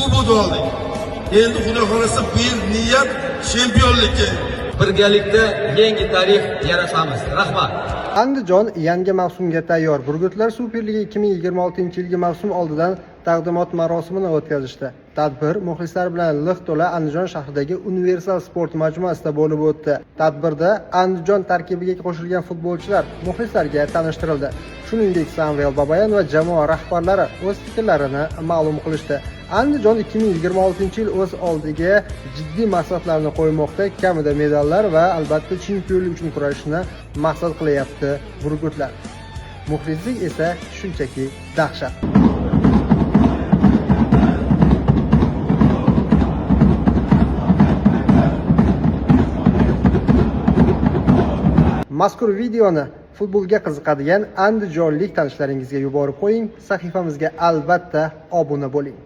Kubok oldik. Endi Xudo xolasa, bu yil niyat chempionlikka. Birgalikda yangi tarix yaratamiz. Rahmat. Andijon yangi mavsumga tayyor. Burgutlar Superliga 2026-yilgi mavsum oldidan taqdimot marosimini o'tkazishdi. Tadbir muxlislar bilan liq to'la Andijon shahridagi Universal sport majmuasida bo'lib o'tdi. Tadbirda Andijon tarkibiga qo'shilgan futbolchilar muxlislarga tanishtirildi. Shuningdek, Samvel Babayan va jamoa rahbarlari o'z fikrlarini ma'lum qilishdi. Andijon 2026-yil o'z oldiga jiddiy maqsadlarni qo'ymoqda, kamida medallar va albatta chempionlik uchun kurashishni maqsad qilyapti burgutlar. Muxlislik esa shunchaki dahshat. Mazkur videoni futbolga qiziqadigan andijonlik tanishlaringizga yuborib qo'ying. Sahifamizga albatta obuna bo'ling.